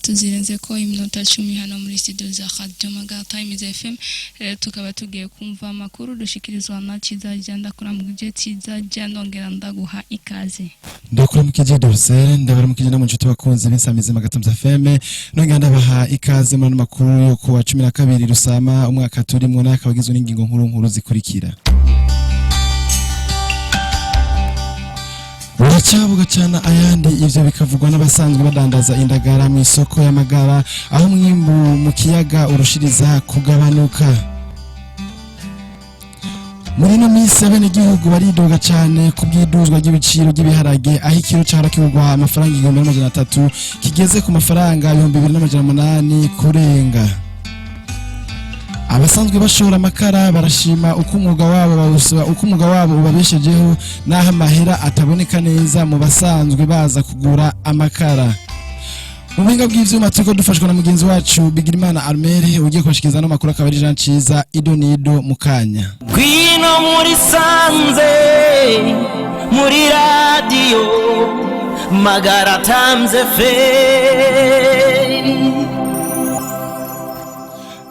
6 zirenze ko iminota 10 hano muri studio za Radio Magara Times FM. Rero tukaba tugiye kumva amakuru dushikirizwa na Ciza Janda. Kuramukije Ciza Janda, ndongera ndaguha ikaze. Ndakuramukije Dorsel, ndabaramukije no mu nshuti bakunzi b'Insamizi Magatamza FM, nongera ndabaha ikaze muri ano makuru yo kuwa 12 Rusama umwaka turimwo, n'akaba agizwe n'ingingo nkuru nkuru zikurikira. Buracabuga cyane ayandi, ivyo bikavugwa n'abasanzwe badandaza indagara mu isoko y'amagara, aho umwimbu mu kiyaga urushiriza kugabanuka. Muri ino minsi abenegihugu baridoga cyane ku bw'iduzwa ry'ibiciro by'ibiharage, aho ikiro cahora kigurwa amafaranga 1300 kigeze ku mafaranga 2800 kurenga. Abasanzwe bashora amakara barashima uko umwuga wabo bawusaba, uko umwuga wabo ubabeshejeho n'aho amahera ataboneka neza mu basanzwe baza kugura amakara. Mu buhinga bw'ivyuma turiko dufashwa na mugenzi wacu Bigirimana Armel, ugiye kubashikiriza no makuru akaba ari Jean Ciza. Ido nido mukanya. Ngwino muri sanze muri radiyo Magara Times FM.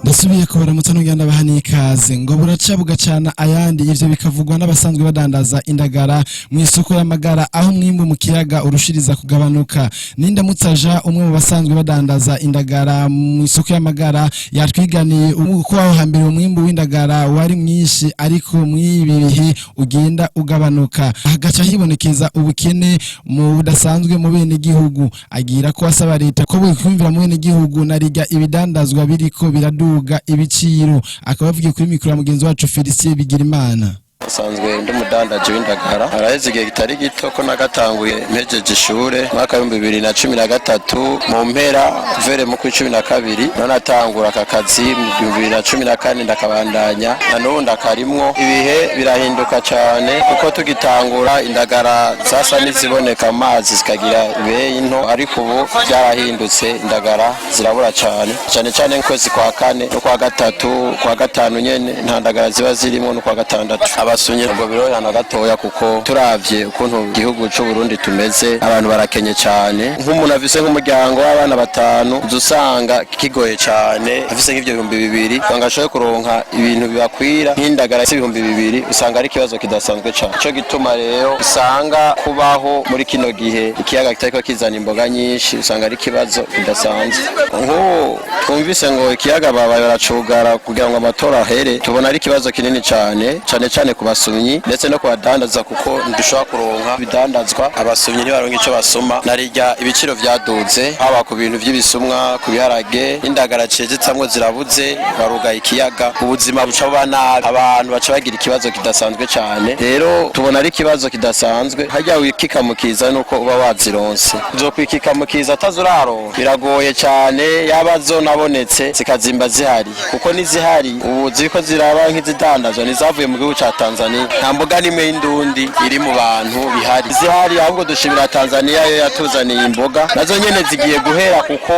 Ndasubiye kubaramutsa nongera ndabaha n'ikaze. Ngo buraca bugacana ayandi, ivyo bikavugwa n'abasanzwe badandaza indagara mu isoko y'amagara, aho umwimbu mu kiyaga urushiriza kugabanuka. Nindamutsaja, umwe mu basanzwe badandaza indagara mu isoko y'amagara, yatwiganiye uko aho hambere umwimbu w'indagara wari mwinshi, ariko mw'ibi bihe ugenda ugabanuka, hagaca hibonekeza ubukene mu budasanzwe mu bene gihugu. Agira ko asaba leta ko bwikumvira mu bene gihugu nariga ibidandazwa biriko biraduga ibiciro. Akaba avugiye kuri mikoro ya mugenzi wacu Felicien Bigirimana. Nsanzwe ndi umudandaji w'indagara, haraheze igihe kitari gito ko nagatanguye mpejeje ishure mwaka w'2013 mu mpera vere mu kwa 12, none natangura aka kazi mu 2014, ndakabandanya na n'ubu ndakarimwo. Ibihe birahinduka cyane, kuko tugitangura indagara zasa n'iziboneka amazi zikagira ibeyi nto, ariko ubu byarahindutse, indagara zirabura cyane cyane cyane nk'ukwezi kwa kane no kwa gatatu, kwa gatanu nyene nta ndagara ziba zirimo, no kwa gatandatu. Abasunye ngo biroroha na gatoya, kuko turavye ukuntu igihugu c'u Burundi tumeze, abantu barakenye cyane. Nk'umuntu afise nk'umuryango w'abana batanu, uza usanga kigoye cyane afise nk'ivyo 2000 ngo ashobore kuronka ibintu bibakwira nk'indagara 2000, usanga ari ikibazo kidasanzwe cyane. Ico gituma rero usanga kubaho muri kino gihe ikiyaga kitariko kizana imboga nyinshi, usanga ari ikibazo kidasanzwe. Nk'ubu twumvise ngo ikiyaga babaye baracugara kugira ngo amatora ahere, tubona ari ikibazo kinini cyane cyane cyane ku basumyi ndetse no ku badandaza, kuko ntidushobora kuronka ibidandazwa, abasumyi ntibaronka ico basuma. Narirya ibiciro vyaduze, haba ku bintu vy'ibisumwa, ku biharage, indagara cezitsamwo zirabuze, barugaye ikiyaga, ubuzima buca buba nabi, abantu baca bagira ikibazo kidasanzwe cyane. Rero tubona ari ikibazo kidasanzwe. Harya wikikamukiza nuko uba wazironse, uzokwikikamukiza atazuraronka, biragoye cyane. Yaba zonabonetse zikazimba zihari, kuko n'izihari ubu ziriko ziraba nk'izidandazwa nizavuye mu gihugu ca Tanzania. Nta mboga n'imwe y'indundi iri mu bantu bihari zihari, ahubwo dushimira Tanzania yo yatuzaniye imboga, nazo nyene zigiye guhera, kuko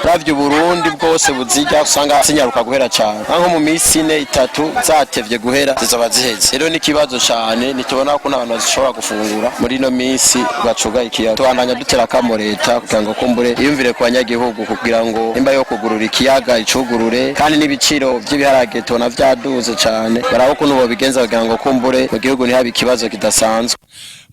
uravye Uburundi bwose buzirya, usanga zinyaruka guhera cyane. Nko mu minsi ine itatu zatevye guhera zizoba ziheze. Rero ni ikibazo cyane, ntitubona ko abantu bashobora gufungura muri ino minsi bacuga ikiyaga. Tubandanya dutera akamo leta kugira ngo kumbure iyumvire ku banyagihugu, kugira ngo nimba yo kugurura ikiyaga icugurure, kandi n'ibiciro vy'ibiharage tubona vyaduze cyane, baraba ukuntu bobigenza kugira ngo kumbure mu gihugu ntihabe ikibazo kidasanzwe.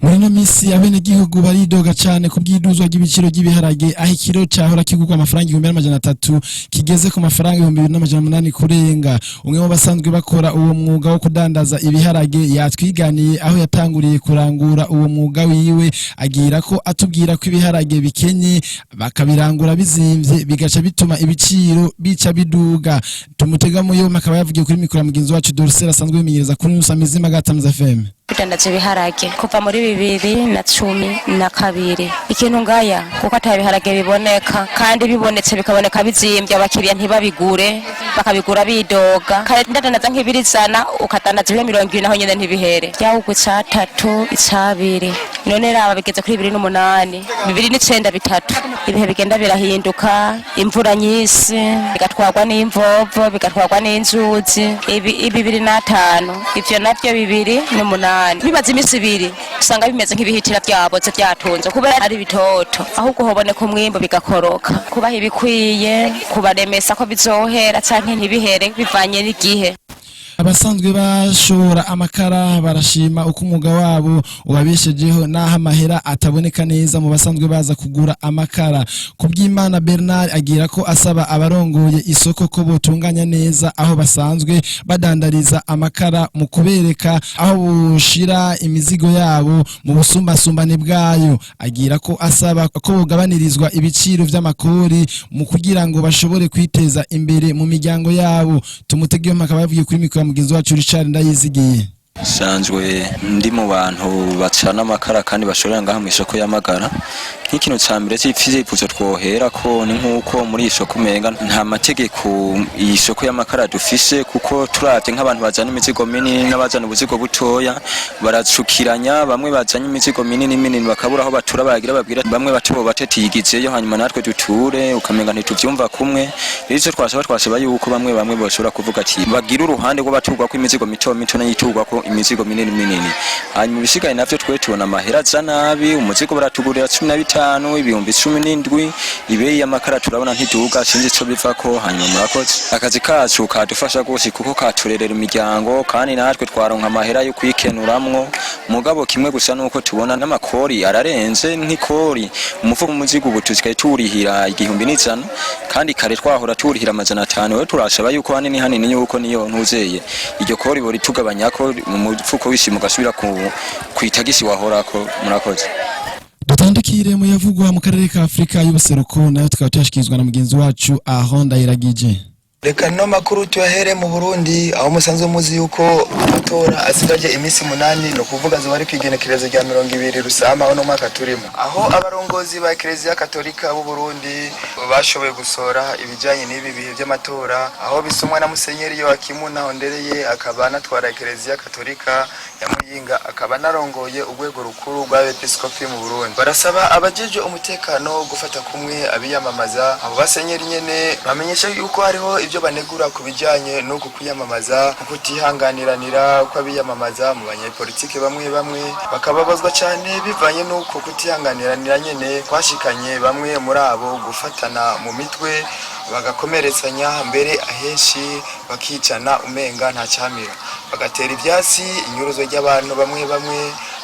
Muri ino minsi abenegihugu baridoga cyane ku bw'iduzwa ry'ibiciro by'ibiharage, aho ikiro cahora kigurwa amafaranga 1300 kigeze ku mafaranga 2800 kurenga. Umwe mu basanzwe bakora uwo mwuga wo kudandaza ibiharage yatwiganiye aho yatanguriye kurangura uwo mwuga wiwe, agira ko atubwira ko ibiharage bikenye, bakabirangura bizimvye, bigaca bituma ibiciro bica biduga. Tumutega muyoma, akaba yavugiye kuri mikoro ya mugenzi wacu Dorsel, asanzwe bimenyereza kuri Nusamizi Magatamza FM. Kudandaza ibiharage kuva muri 2012, ikintu ngaya kuko ata biharage biboneka, kandi bibonetse bikaboneka bizimbye, abakiriya ntibabigure, bakabigura bidoga. Kare ndadandaza nk'ibiri 100, ukadandaza ibiro 20, naho nyene ntibihere, byawugwa icatatu icabiri. None raba bigeze kuri 2008, 2009, 3. Ibihe bigenda birahinduka, imvura nyinshi bigatwarwa n'imvovo, bigatwarwa n'inzuzi. Ibi 2005, ivyo navyo 2008, bimaze iminsi 2 usanga bimeze nk'ibihitira vyaboze vyatunze kubera ari bitoto. Ahubwo hoboneka umwimbu bigakoroka, kubaha ibikwiye, kubaremesa ko bizohera canke ntibihere bivanye n'igihe. Abasanzwe bashora amakara barashima uko umwuga wabo ubabeshejeho n'aho amahera ataboneka neza mu basanzwe baza kugura amakara. Kubw'Imana Bernard agira ko asaba abarongoye isoko ko botunganya neza aho basanzwe badandariza amakara mu kubereka aho bushira imizigo yabo mu busumbasumbane bwayo. Agira ko asaba ko bugabanirizwa ibiciro vy'amakori mu kugira ngo bashobore kwiteza imbere mu miryango yabo. Tumutegeho akaba yavugiye kuri mikoro mugenzi wacu Richard Ndayizigiye. Sanzwe ndi mu bantu bacana amakara kandi bashorera ngaha mu isoko y'amagara. Nk'ikintu ca mbere c'ivyifuzo twohera ko ni nk'uko muri iyi soko umenga nta mategeko iyi soko y'amakara dufise, kuko turavye nk'abantu bazana imizigo minini n'abazana ubuzigo butoya baracukiranya. Bamwe bazanye imizigo minini minini bakabura aho batura, bagira babwira bamwe bato batetiyigizeyo, hanyuma natwe duture, ukamenga ntituvyumva kumwe. Rero ico twasaba yuko bamwe bamwe boshobora kuvuga ati bagira uruhande rw'abaturwa ko imizigo mito mito n'ayiturwa ko imizigo minini minini. Hanyuma ibisigaye navyo twe tubona amahera aza nabi. Umuzigo baratugurira 15, 17,000. Ibeyi y'amakara turabona ntiduga, sinzi ico bivako. Hanyuma murakoze, akazi kacu kadufasha rwose kuko katurerera imiryango kandi natwe twaronka amahera yo kwikenuramwo. Mugabo kimwe gusa nuko tubona n'amakori ararenze. Nk'ikori umufuko umuzigo ubu tusigaye tuwurihira 1100, kandi kare twahora tuwurihira 500. Rero turasaba yuko hanini hanini yuko niyo ntuzeye iryo kori boritugabanyako, umufuko w'isima ugasubira ku itagisi wahorako. Murakoze. Dutandukire mu yavugwa mu karere ka Afrika y'ubuseruko, nayo tukaba tuyashikirizwa na mugenzi wacu Aho Ndayiragije. Reka no makuru tuyahere mu Burundi, aho musanzwe muzi yuko amatora asigaje iminsi 8, no kuvuga zoba ari kwigenekerezo rya 20 Rusama uno mwaka turimo, aho abarongozi ba Eklezia Katolika b'u Burundi bashoboye gusora ibijanye n'ibi bihe by'amatora, aho bisomwa na Musenyeri Yoakimu Nahondereye, akaba anatwara Eklezia Katolika ya Muyinga, akaba anarongoye urwego rukuru rw'abepiskopi mu Burundi. Barasaba abajeje umutekano gufata kumwe abiyamamaza. Abo basenyeri nyene bamenyesha yuko hariho ibyo banegura ku bijyanye n'uku kwiyamamaza, nko kutihanganiranira kw'abiyamamaza mu banyepolitike bamwe bamwe, bakababazwa cyane bivanye n'uko kutihanganiranira nyene kwashikanye bamwe muri abo gufatana mu mitwe, bagakomeretsanya, mbere ahenshi bakicana umenga nta cyamira, bagatera ivyatsi inyuruzo ry'abantu bamwe bamwe,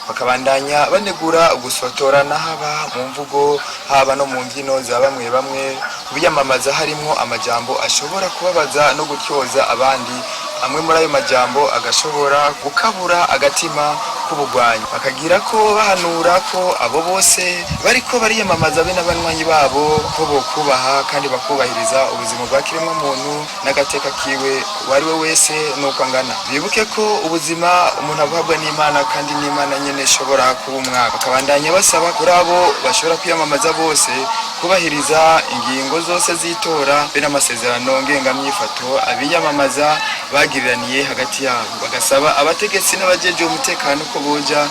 bakabandanya banegura gusotorana haba mu mvugo haba no mu mbyino za bamwe bamwe biyamamaza, harimwo amajambo ashobora kubabaza no gutyoza abandi, amwe muri ayo majambo agashobora gukabura agatima k'ubugwanyi. Bakagira ko bahanura ko abo bose bariko bariyamamaza be n'abanywanyi babo ko bokubaha kandi bakubahiriza ubuzima bwa kiremwa muntu n'agateka kiwe uwo ari we wese n'uko angana. Bibuke ko ubuzima umuntu abuhabwa n'Imana kandi n'Imana nyene ishobora kuba umwaka. Bakabandanya basaba kuri abo bashobora kwiyamamaza bose kubahiriza ingingo zose z'itora be n'amasezerano ngengamyifato abiyamamaza bagiriraniye hagati yabo. Bagasaba abategetsi n'abajeje umutekano ko boja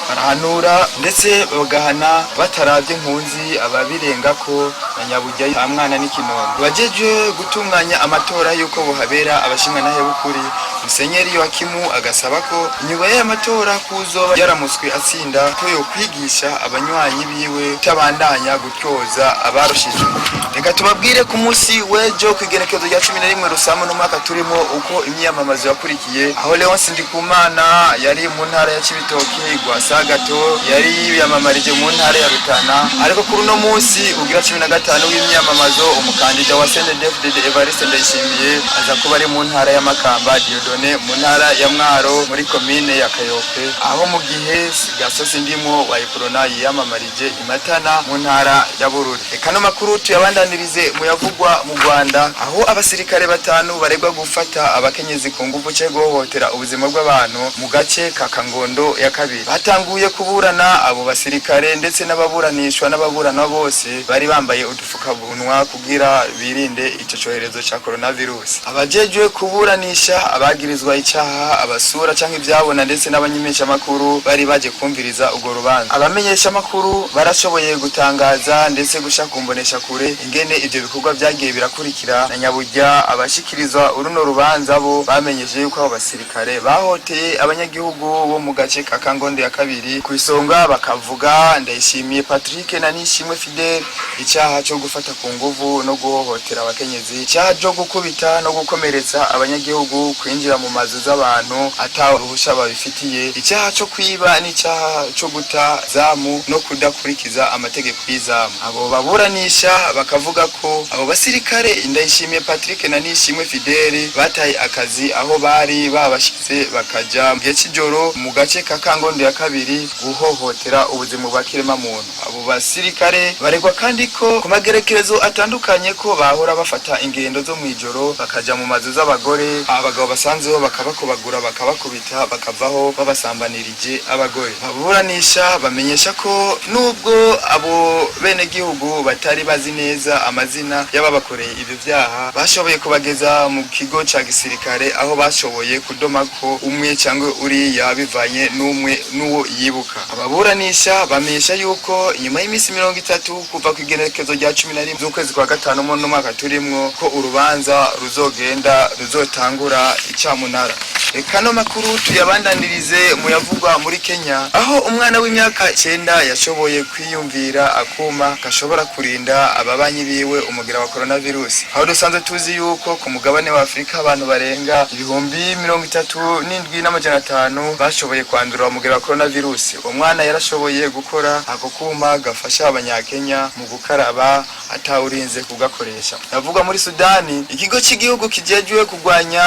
barahanura ndetse bagahana bataravye nkunzi ababirengako na nyaburya nta mwana n'ikinono. Abajeje gutunganya amatora yuko bohabera abashinga ntahebukuri. Musenyeri Yoakimu agasaba ko inyuma y'aya matora kuzoba yaramuswe atsinda ko yokwigisha abanywanyi biwe kutabandanya gutyoza abarushijwe. Reka tubabwire ku munsi w'ejo kw'igenekerezo rya 11 Rusama n'umwaka turimo uko imyiyamamazo yakurikiye, aho Leonce Ndikumana yari mu ntara ya Cibitoke, Rwasagato yari yiyamamarije mu ntara ya Rutana. Ariko kuri uno munsi ugira 15 w'imyiyamamazo, umukandida wa CNDD-FDD Evariste Ndayishimiye aza kuba ari mu ntara ya Makamba, Dieudonné mu ntara ya Mwaro muri komine ya Kayope, aho mu gihe Gasozi Ndimo wa Iprona yiyamamarije i Matana mu ntara ya Bururi. Reka no makuru tuyabandanirize Tuyabandanirize muyavugwa mu Rwanda, aho abasirikare batanu baregwa gufata abakenyezi ku nguvu cyo guhohotera ubuzima bw'abantu mu gace ka Kangondo ya kabiri batanguye kuburana. Abo basirikare ndetse n'ababuranishwa n'ababurana bose bari bambaye udupfukamunwa kugira birinde ico cyorezo ca coronavirus. Abajejwe kuburanisha abagirizwa icaha, abasura canke ivyabona ndetse n'abamenyeshamakuru bari baje kumviriza urwo rubanza. Abamenyeshamakuru barashoboye gutangaza ndetse gushaka kumbonesha kure ingene ivyo bikorwa vyagiye birakurikira. Na nyaburya abashikirizwa uruno rubanza bo bamenyesheje yuko abo basirikare bahoteye abanyagihugu bo mu gace ka Kangondo ya kabiri. Ku isonga bakavuga Ndayishimiye Patrick na Nishimwe Fidel, icyaha cyo gufata ku nguvu no guhohotera abakenyezi, icyaha cyo gukubita no gukomeretsa abanyagihugu, kwinjira mu mazu z'abantu ata ruhusha babifitiye, icyaha cyo kwiba n'icyaha cyo guta zamu no kudakurikiza amategeko y'izamu. Abo baburanisha bakavuga ko abo basirikare Ndayishimiye Patrick na Nishimwe Fidel bataye akazi aho bari babashize, bakaja mu gihe cy'ijoro mu gace ka Kangondo ya kabiri guhohotera ubuzima bwa kirema muntu. Abo basirikare baregwa kandi ko ku magerekerezo atandukanye ko bahora bafata ingendo zo mu ijoro, bakaja mu mazu z'abagore, abagabo basanzeho bakabakobagura, bakabakubita, bakavaho babasambanirije abagore. Baburanisha bamenyesha ko nubwo abo benegihugu batari bazi neza amazina y'ababakoreye ibyo byaha, bashoboye kubageza mu kigo ca gisirikare, aho bashoboye kudoma ko umwe cyangwa uriya bivanye n'umwe n'uwo yibuka. Ababuranisha bamenyesha yuko inyuma y'iminsi 30 kuva ku igenekerezo rya 11 z'ukwezi kwa gatanu mu mwaka turimwo ko urubanza ruzogenda ruzotangura icamunara. Reka no makuru tuyabandanirize muyavugwa muri Kenya, aho umwana w'imyaka 9 yashoboye kwiyumvira akuma gashobora kurinda ababanyi biwe umugira wa coronavirus, aho dusanzwe tuzi yuko ku mugabane wa Afurika abantu barenga 37,500 bashoboye kwandura umugira wa coronavirus. Uwo mwana yarashoboye gukora ako kuma gafasha abanyakenya mu gukaraba atawurinze kugakoresha. Navuga muri Sudani, ikigo cy'igihugu kijejwe kurwanya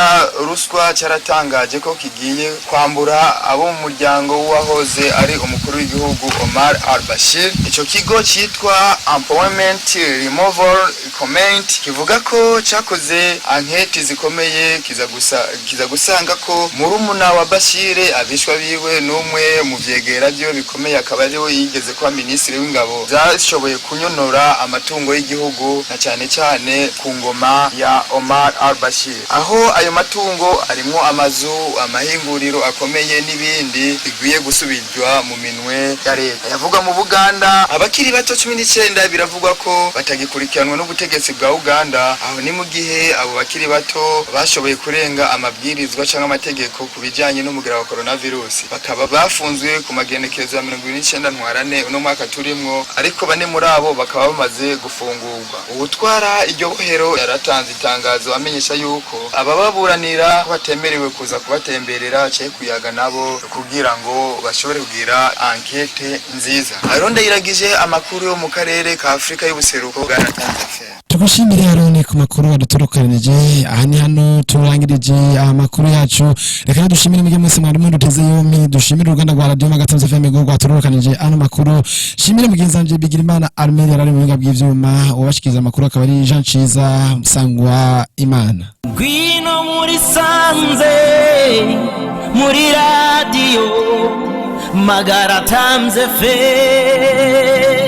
ruswa cyaratangaje ko kigiye kwambura abo mu muryango w'uwahoze ari umukuru w'igihugu Omar al-Bashir. Ico kigo cyitwa Employment Removal Comment kivuga ko cyakoze anketi zikomeye, kiza gusanga ko murumuna wa Bashir, abishwa biwe n'umwe mu vyegera byo bikomeye, akaba ariwe yigeze kuba minisitiri w'ingabo, zashoboye kunyonora amatungo y'igihugu na cyane cyane ku ngoma ya Omar al-Bashir, aho ayo matungo arimwo amazu, amahinguriro akomeye n'ibindi bigwiye gusubizwa mu minwe ya leta. Yavuga mu Buganda, abakiri bato 19 biravugwa ko batagikurikiranwa n'ubutegetsi bwa Uganda. Aho ni mu gihe abo bakiri bato bashoboye kurenga amabwirizwa cyangwa amategeko ku bijyanye n'umugera wa coronavirus, bakaba bafunzwe ku magenekerezo ya 29 ntwarane uno mwaka turimwo, ariko bane muri abo bakaba bamaze gufungurwa. Uwutwara iryo bohero yaratanze itangazo amenyesha yuko abababuranira ko batemerewe kuza kubatemberera cye kuyaga nabo kugira ngo bashobore kugira ankete nziza. Aronde yiragije amakuru yo mu karere ka Afrika y'ubuseruko bwa Tanzania. Tugushimire Aroni ku makuru waduturukanije. Aha ni hano turangirije amakuru yacu. Reka dushimire mwebwe mwese mwari muduteze yompi, dushimire uruganda rwa Radio Magatanze FM rwo rwaturukanije ano makuru, shimire mugenzi wanje Bigirimana Armel yari ari mu buhinga bw'ivyuma, uwabashikiriza amakuru akaba ari Jean Ciza Sangwa Imana. Ngwino muri sanze muri radio Magara Times FM.